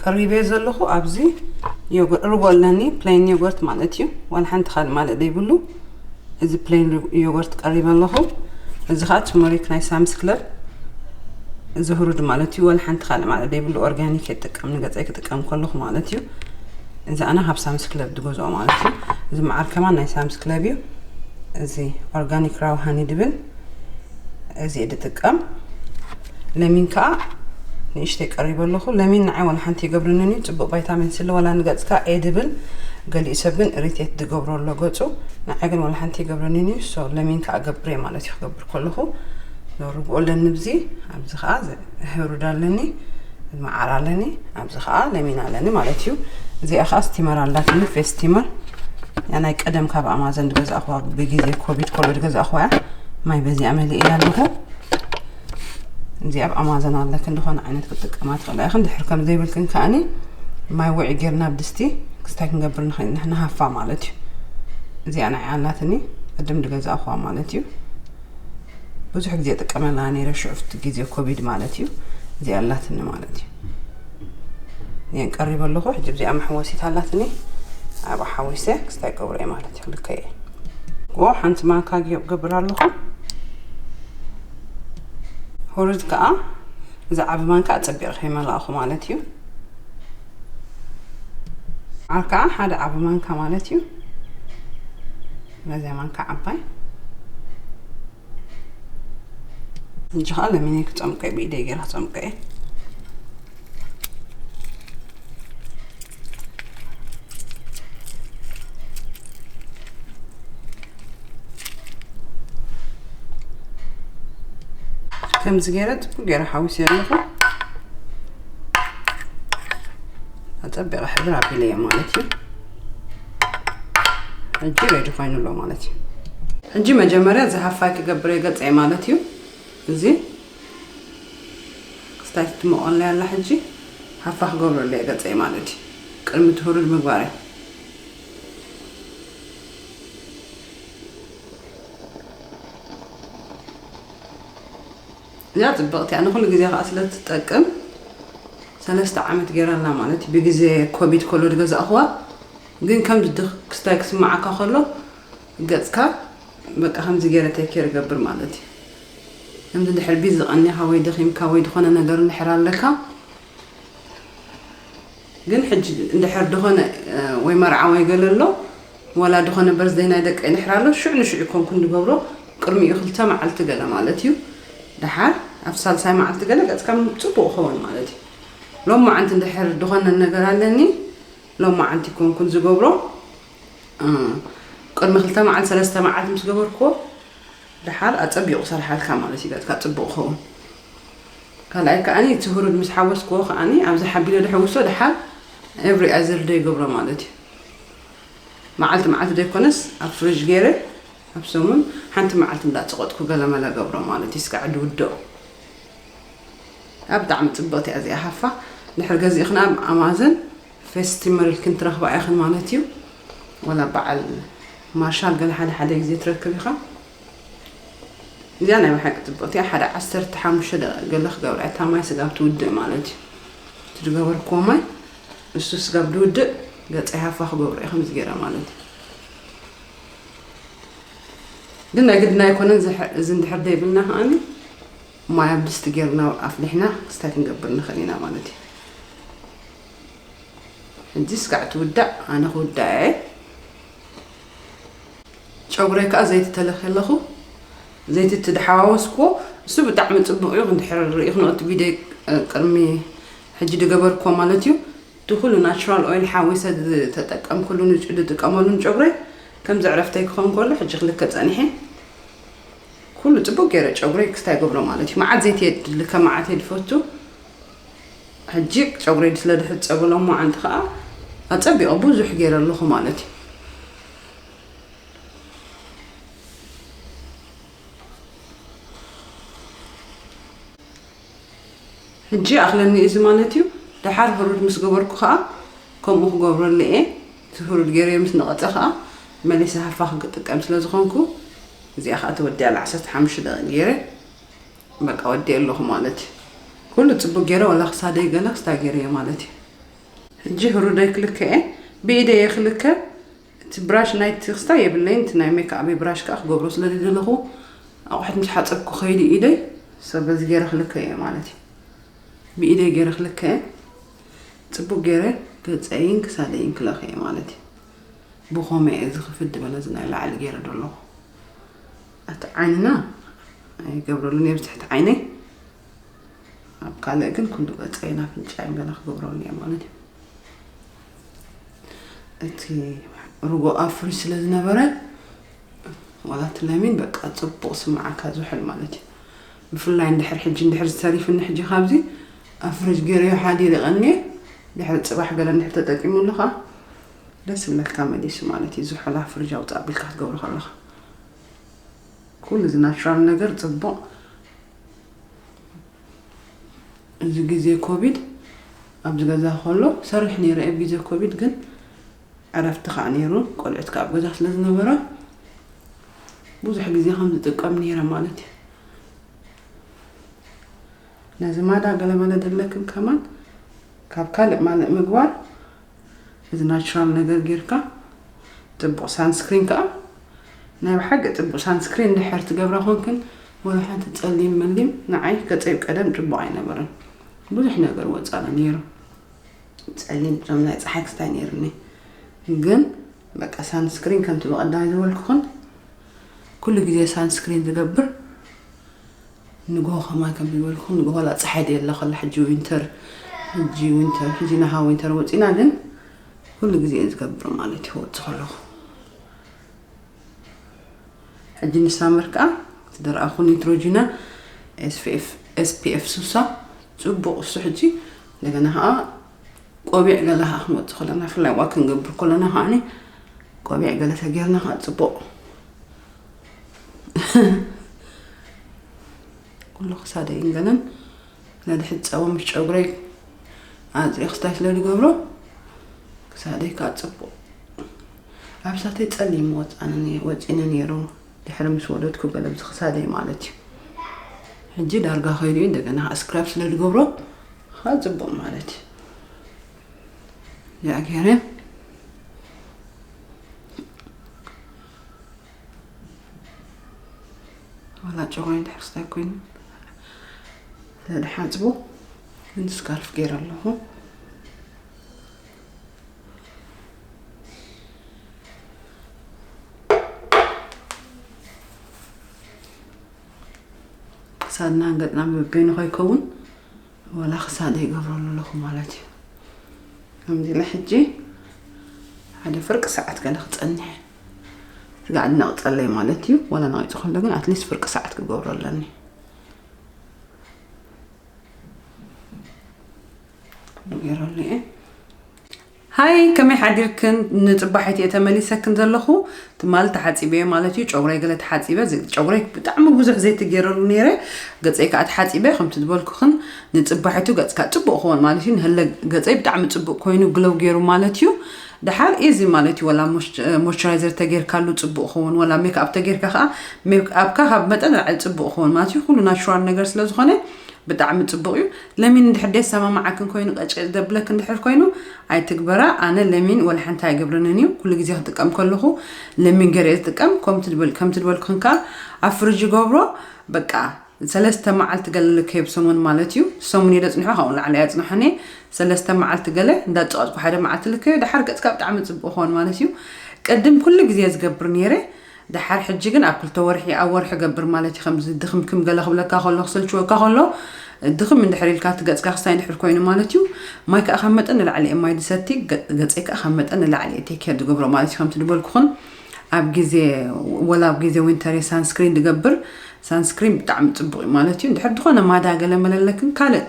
ቀሪበ ዘለኹ ኣብዚ ዮጎ- ርጎ ኣለኒ፣ ፕሌን ዮጎርት ማለት እዩ። ዋላ ሓንቲ ካልእ ማለት ዘይብሉ፣ እዚ ፕሌን ዮጎርት ቀሪበ ኣለኹ። እዚ ከዓ ቱመሪክ ናይ ሳምስ ክለብ፣ እዚ ህሩድ ማለት እዩ። ዋላ ሓንቲ ካልእ ማለት ዘይብሉ፣ ኦርጋኒክ ይጥቀም፣ ንገፀይ ክጥቀም ከለኹ ማለት እዩ። እዚ ኣነ ካብ ሳምስ ክለብ ዝገዝኦ ማለት እዩ። እዚ መዓር ከማን ናይ ሳምስ ክለብ እዩ። እዚ ኦርጋኒክ ራው ሃኒ ድብል፣ እዚ እየ ዝጥቀም። ለሚን ከዓ ንእሽተይ ቀሪበ ኣለኹ። ለሚን ንዓይ ዋላ ሓንቲ ይገብረንን እዩ። ፅቡቅ ቫይታሚን ሲ ኣለዎ፣ ዋላ ንገፅካ ኤድብል። ገሊኡ ሰብ ግን ኢሪቴት ዝገብሮ ኣሎ ገፁ፣ ንዓይ ግን ዋላ ሓንቲ ይገብረንን እዩ። ሶ ለሚን ከዓ ገብረ ማለት እዩ። ክገብር ከለኹ ርግኦ ኣለኒ፣ ብዚ ኣብዚ ከዓ ዝ- ህሩድ ኣለኒ፣ መዓር ኣለኒ፣ ኣብዚ ከዓ ለሚን ኣለኒ ማለት እዩ። እዚኣ ከዓ ስቲመር ኣላትኒ፣ ፌስ ስቲመር። ያ ናይ ቀደም ካብ ኣማዘን ዝገዛእኹዋ፣ ብግዜ ኮቪድ ከሎ ዝገዛእኹዋ እያ። ማይ በዚኣ መሊእ ኣለኹ። እዚኣ ኣብ ኣማዘን ኣለክን፣ ዝኾነ ዓይነት ክትጥቀማ ትኽእላ ኢኽን። ድሕር ከም ዘይብልክን ከኣኒ ማይ ውዒ ጌርና ኣብ ድስቲ ክስታይ ክንገብር ንኽእል ኢና፣ ንሃፋ ማለት እዩ። እዚኣ ናይ ኣላትኒ፣ ቅድም ዝገዛእኹዋ ማለት እዩ። ብዙሕ ግዜ ጥቀመላ ነይረ፣ ሽዑ ኣብቲ ግዜ ኮቪድ ማለት እዩ። እዚኣ ኣላትኒ ማለት እዩ። እዚአን ቀሪበ ኣለኹ። ሕጂ እዚኣ መሕወሲት ኣላትኒ፣ ኣብኣ ሓዊሰ ክስታይ ገብረ እየ ማለት እዩ። ልከየ ጎ ሓንቲ ማንካ ጌ- ገብር ኣለኹ። ሆርዝ ከዓ እዚ ዓቢ ማንካ ኣጸቢቐ ከይመላእኹ ማለት እዩ። ዓር ከዓ ሓደ ዓቢ ማንካ ማለት እዩ። ነዚያ ማንካ ዓባይ እንጂ ከዓ ለሚነይ ክፀምቀ ብኢደይ ገይረ ክፀምቀ እየ። ከምዚ ገይረ ጽቡቅ ገይረ ሓዊሰ ኣለኹ። ኣጸቢቐ ሕብር ኣቢለዮ ማለት እዩ። ሕጂ ሬዲ ኮይኑ ኣሎ ማለት እዩ። ሕጂ መጀመርያ እዚ ሃፋይ ክገብር እየ ገጸይ ማለት እዩ። እዚ ክስታይ ትመቐለይ ኣላ። ሕጂ ሃፋ ክገብረሉ እየ ገጸይ ማለት እዩ። ቅድሚ ትህሩድ ምግባረይ እዚኣ ጽብቕቲ እያ። ንኹሉ ግዜ ከኣ ስለ ትጠቅም ሰለስተ ዓመት ገይራላ ማለት እዩ። ብግዜ ኮቪድ ከሎ ዝገዛእኽዋ ግን ከም ድኽ ክስታይ ክስምዓካ ከሎ ገጽካ በቃ ከምዚ ገይረ ቴክ ኬር እገብር ማለት እዩ። ከምዚ እንድሕር ቢዚ ቀኒኻ ወይ ደኺምካ ወይ ዝኾነ ነገር እንድሕር ኣለካ ግን ሕጂ እንድሕር ዝኾነ ወይ መርዓ ወይ ገለ ኣሎ ወላ ዝኾነ በርዝደይ ናይ ደቀይ እንድሕር ኣሎ ሽዑ ንሽዑ ይኮንኩ እንድገብሮ ቅድሚኡ ክልተ መዓልቲ ገለ ማለት እዩ። ደሓር ኣብ ሳልሳይ መዓልቲ ገለ ገጽካ ጽቡቕ ክኸውን ማለት እዩ። ሎም መዓንቲ እንድሕር ዝኾነ ነገር ኣለኒ ሎም መዓንቲ ይኮንኩን ዝገብሮ ቅድሚ ክልተ መዓልቲ ሰለስተ መዓልቲ ምስ ገበርክዎ ደሓር ኣጸቢቑ ሰርሓልካ ማለት እዩ። ገጽካ ጽቡቕ ክኸውን ካልኣይ ከኣኒ እቲ ህሩድ ምስ ሓወስክዎ ከኣኒ ኣብዚ ሓቢለ ድሕውሶ ደሓር ኤቭሪ ኣዘር ደይ ገብሮ ማለት እዩ። መዓልቲ መዓልቲ ደይኮነስ ኣብ ፍሪጅ ገይረ ኣብ ሰሙን ሓንቲ መዓልቲ እንዳጸቐጥኩ ገለመለ ገብሮ ማለት እዩ። እስካዕ ድውድኦ ኣብ ብጣዕሚ ጽብቕቲ እያ እዚኣ ሃፋ። ድሕር ገዚእኽና ኣብ ኣማዘን ፌስቲመር ኢልክን ትረኽባ ኢኽን ማለት እዩ። ወላ በዓል ማርሻል ገለ ሓደ ሓደ ግዜ ትረክብ ኢኻ። እዚኣ ናይ ብሓቂ ጽብቕቲ እያ። ሓደ ዓሰርተ ሓሙሽተ ደቂቕ ገለ ክገብራ እያ። እታ ማይ ስጋብ ትውድእ ማለት እዩ። እቲ ዝገበርክዎ ማይ እሱ ስጋብ ዝውድእ ገጸይ ሃፋ ክገብሮ እየ ከምዚ ገይረ ማለት እዩ። ግን ናይ ግድና ኣይኮነን። እዚ እንድሕር ዘይብልና ከኣኒ ማይ ኣብ ድስቲ ጌርና ኣፍሊሕና ክስታይ ክንገብር ንኽእል ኢና ማለት እዩ። ሕጂ ስጋዕ ትውዳእ ኣነ ክውዳእ እየ። ጨጉረይ ከዓ ዘይቲ ተለኺ ኣለኹ። ዘይቲ እቲ ድሓዋወስክዎ እሱ ብጣዕሚ ፅቡቅ እዩ። ክንድሕር ርኢኽንኦ እቲ ቪድዮ ቅድሚ ሕጂ ድገበርክዎ ማለት እዩ። እቲ ኩሉ ናቹራል ኦይል ሓዊሰ ዝተጠቀምኩሉ ዝጥቀመሉ ንጨጉረይ ከምዚ ዕረፍተይ ክኸውን ከሎ ሕጂ ክልከ ፀኒሐ ኩሉ ፅቡቅ ገይረ ጨጉረይ ክስታይ ገብሮ ማለት እዩ። መዓት ዘይቲ የድሊ ከም መዓት እየ ዝፈቱ። ሕጂ ጨጉረይ ስለ ድሕፀበሎም መዓንቲ ከዓ ኣፀቢቐ ብዙሕ ገይረ ኣለኹ ማለት እዩ። ሕጂ ኣኽለኒ እዚ ማለት እዩ። ደሓር ህሩድ ምስ ገበርኩ ከዓ ከምኡ ክገብረሉ እየ። እቲ ህሩድ ገይረ ምስ ነቐፀ ከዓ መሊሰ ሃፋ ክጥቀም ስለ ዝኾንኩ እዚኣ ከዓ ተወዲኣ ዓሰርተ ሓሙሽተ ደቂቕ ገይረ በቃ ወዲአ ኣለኹ ማለት እዩ። ኩሉ ፅቡቅ ገይረ ዋላ ክሳደይ ገለ ክስታ ገይረ እየ ማለት እዩ። ሕጂ ህሩደይ ክልከ እየ፣ ብኢደይ እየ ክልከ። እቲ ብራሽ ናይ ትክስታ የብለይን፣ እቲ ናይ ሜክኣፕ ብራሽ ከዓ ክገብሮ ስለ ዝደለኹ ኣቑሑት ምስ ሓፀብኩ ከይዲ ኢደይ ሰብ በዚ ገይረ ክልከ እየ ማለት እዩ። ብኢደይ ገይረ ክልከ እየ። ፅቡቅ ገይረ ገፀይን ክሳደይን ክለኸ እየ ማለት እዩ። ብኸመይ እየ ዝኽፍት ዝበለ እዚ ናይ ላዕሊ ገይረ ዘለኹ። እቲ ዓይንና ኣይገብረሉን እየ ብትሕቲ ዓይነይ። ኣብ ካልእ ግን ኩሉ ገፀይን ኣፍንጫይን ገለ ክገብረሉ እየ ማለት እዩ። እቲ ርጎ ኣብ ፍሪጅ ስለ ዝነበረ ዋላ እቲ ለሚን በቃ ፅቡቕ ስምዓካ ዝውሕል ማለት እዩ። ብፍላይ እንድሕር ሕጂ እንድሕር ዝተሪፍኒ ሕጂ ካብዚ ኣብ ፍሪጅ ገይረዮ ሓዲረ ቀንየ ድሕሪ ፅባሕ ገለ እንድሕር ተጠቂሙሉ ከዓ ደስ ይብለካ መሊሱ ማለት እዩ። ዝሑል ኣብ ፍሪጅ ኣውፅእ ኣቢልካ ክትገብሮ ከለኻ ኩሉ እዚ ናቹራል ነገር ፅቡቕ። እዚ ግዜ ኮቪድ ኣብዚ ገዛ ከሎ ሰርሕ ነይረ ኣብ ግዜ ኮቪድ ግን ዕረፍቲ ከዓ ነይሩ ቆልዑት ከዓ ኣብ ገዛ ስለ ዝነበረ ብዙሕ ግዜ ከም ዝጥቀም ነይረ ማለት እዩ። ነዚ ማዳ ገለመለ ደለክን ከማን ካብ ካልእ ማልእ ምግባር እዚ ናቹራል ነገር ጌርካ ፅቡቕ ሳንስክሪን ከዓ ናይ ብሓቂ ፅቡቕ ሳንስክሪን እንድሕር ትገብራ ኮንክን ወላ ሓንቲ ፀሊም መሊም ንዓይ ገፀይ ቀደም ፅቡቕ ኣይነበረን። ብዙሕ ነገር ወፃለ ነይሩ። ፀሊም ጨም ናይ ፀሓይ ክስታይ ነይሩኒ። ግን በቃ ሳንስክሪን ከምቲ ብቐዳይ ዝበልኩኽን ኩሉ ግዜ ሳንስክሪን ዝገብር ንግሆ ከማን ከም ዝበልኩ ንግሆ ላ ፀሓይ ደየለ ከላ ሕጂ ዊንተር ሕጂ ዊንተር ሕጂ ናሃ ዊንተር ወፂና ግን ኩሉ ግዜ እየ ዝገብር ማለት እዩ ክወፅእ ከለኹ። ሕጂ ንሳመር ከዓ ዝደረኣኹ ኒትሮጂና ኤስፒኤፍ ስሳ ፅቡቕ እሱ ሕጂ እንደገና ከዓ ቆቢዕ ገለ ከዓ ክንወፅእ ከለና ፍላይ ዋ ክንገብር ከለና ከዓ ቆቢዕ ገለ ተጌርና ከዓ ፅቡቕ ኩሉ ክሳደይን ገለን ነድሕፀቦ ምስ ጨጉረይ ኣፅሪ ክስታይ ስለ ዝገብሮ ክሳደይ ከዓ ፅቡቕ ኣብ ሳተይ ፀሊም ወፃነ ወፂነ ነይሩ። ድሕሪ ምስ ወለድኩ ገለ ብዚ ክሳደይ ማለት እዩ። ሕጂ ዳርጋ ከይዱ እዩ እንደገና ከዓ ስክራብ ስለ ዝገብሮ ከዓ ፅቡቕ ማለት እዩ። እዚኣ ገይረ ዋላ ጨጉረይ እንድሕር ክስታይ ኮይኑ ስለድሓፅቦ ግን ስካርፍ ገይረ ኣለኹ። ክሳድናን ገፅናን በበይኑ ከይከውን ዋላ ክሳደ ይገብረሉ ኣለኹ ማለት እዩ። ከምዚ ኢለ ሕጂ ሓደ ፍርቂ ሰዓት ገለ ክፀንሕ ስጋዕ ነቕፀለይ ማለት እዩ። ዋላ ነቒፁ ከሎ ግን ኣትሊስት ፍርቂ ሰዓት ክገብሮ ኣለኒ። ገይረሉ እየ። ሃይ ከመይ ሓዲርክን? ንፅባሒት እየ ተመሊሰክን ዘለኹ። ትማል ተሓፂበ ማለት እዩ። ጨጉረይ ገለ ተሓፂበ። ጨጉረይ ብጣዕሚ ብዙሕ ዘይቲ ገይረሉ ነይረ። ገፀይ ከዓ ተሓፂበ። ከምቲ ዝበልኩኽን ንፅባሒቱ ገፅካ ፅቡቕ ክኾን ማለት እዩ። ንህለ ገፀይ ብጣዕሚ ፅቡቕ ኮይኑ ግለው ገይሩ ማለት እዩ። ደሓር ኢዚ ማለት እዩ። ወላ ሞይስቸራይዘር ተጌርካሉ ፅቡቕ ክኸውን፣ ወላ ሜክኣፕ ተጌርካ ከዓ ሜክኣፕካ ካብ መጠን ላዕሊ ፅቡቕ ክኸውን ማለት እዩ። ኩሉ ናቹራል ነገር ስለ ዝኾነ ብጣዕሚ ፅቡቕ እዩ። ለሚን እንድሕር ደይሰማማዓክን ኮይኑ ቀጭ ዘብለክ እንድሕር ኮይኑ ኣይትግበራ። ኣነ ለሚን ወላ ሓንቲ ኣይገብረንን እዩ። ኩሉ ግዜ ክጥቀም ከለኹ ለሚን ገይረ እየ ዝጥቀም። ከምቲ ዝበል- ከምቲ ዝበልኩኽን ከዓ ኣብ ፍርጅ ይገብሮ። በቃ ሰለስተ መዓልቲ ገለ ልከ ኣብ ሰሙን ማለት እዩ። ሰሙን እየ ዘፅንሖ፣ ካብኡ ንላዕሊ ኣየፅንሖን እየ። ሰለስተ መዓልቲ ገለ እንዳፀቐጥኩ ሓደ መዓልቲ ልከዮ፣ ደሓር ገፅካ ብጣዕሚ ፅቡቕ ክኾን ማለት እዩ። ቅድም ኩሉ ግዜ ዝገብር ነይረ። ደሓር ሕጂ ግን ኣብ ክልተ ወርሒ ኣብ ወርሒ ገብር ማለት እዩ። ከምዚ ድኽምክም ገለ ክብለካ ከሎ ክስልችወካ ከሎ ድኽም እንድሕር ኢልካ እቲ ገጽካ ክስታይ እንድሕር ኮይኑ ማለት እዩ። ማይ ከዓ ካብ መጠን ንላዕሊ እየ ማይ ዝሰቲ፣ ገ- ገጸይ ከዓ ካብ መጠን ንላዕሊ እየ ቴክ ኬር ዝገብሮ ማለት እዩ። ከምቲ ዝበልኩኹን ኣብ ግዜ ወላ ኣብ ግዜ ዊንተር እየ ሳንስክሪን ዝገብር። ሳንስክሪን ብጣዕሚ ጽቡቕ እዩ ማለት እዩ። እንድሕር ዝኾነ ማዳ ገለ መለለክን ካልእ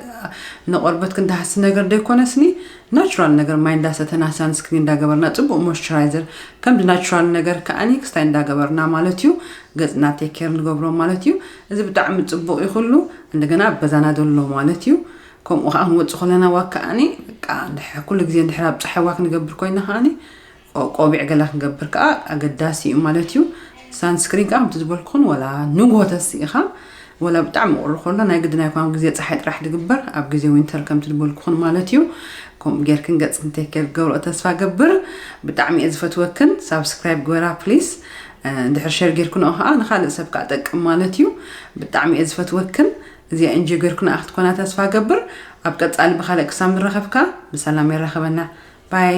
ንቆርበትክን ዝሃሲ ነገር ዘይኮነስኒ ናቹራል ነገር ማይ እንዳሰተና ሳንስክሪን እንዳገበርና ጽቡቕ ሞይስቸራይዘር ከምዚ ናቹራል ነገር ከኣኒ ክስታይ እንዳገበርና ማለት እዩ ገጽና ቴክ ኬር ንገብሮ ማለት እዩ። እዚ ብጣዕሚ ጽቡቕ እዩ ኩሉ። እንደገና ኣብ ገዛና ዘሎ ማለት እዩ። ከምኡ ከዓ ክንወጽእ ከለና ዋ ከኣኒ በቃ እንድሕ- ኩሉ ግዜ እንድሕር ኣብ ፀሓይ ዋ ክንገብር ኮይና ከኣኒ ቆ- ቆቢዕ ገላ ክንገብር ከዓ ኣገዳሲ እዩ ማለት እዩ። ሳንስክሪን ከዓ ከምቲ ዝበልኩኹን ወላ ንግሆ ተሲኢኻ ወላ ብጣዕሚ ቁሪ ከሎ ናይ ግድን ኣይኮን ኣብ ግዜ ፀሓይ ጥራሕ ድግበር፣ ኣብ ግዜ ዊንተር ከምቲ ድበልኩኹን ማለት እዩ። ከምኡ ጌርክን ገጽክን ቴክ ኬር ክገብርኦ ተስፋ ገብር። ብጣዕሚ እየ ዝፈትወክን። ሳብስክራይብ ግበራ ፕሊስ። እንድሕር ሸር ጌርክንኦ ከዓ ንኻልእ ሰብ ከዓ ጠቅም ማለት እዩ። ብጣዕሚ እየ ዝፈትወክን። እዚኣ እንጆ ጌርክንኣ ክትኮና ተስፋ ገብር። ኣብ ቀጻሊ ብኻልእ ክሳብ ንራኸብካ ብሰላም የራኸበና። ባይ።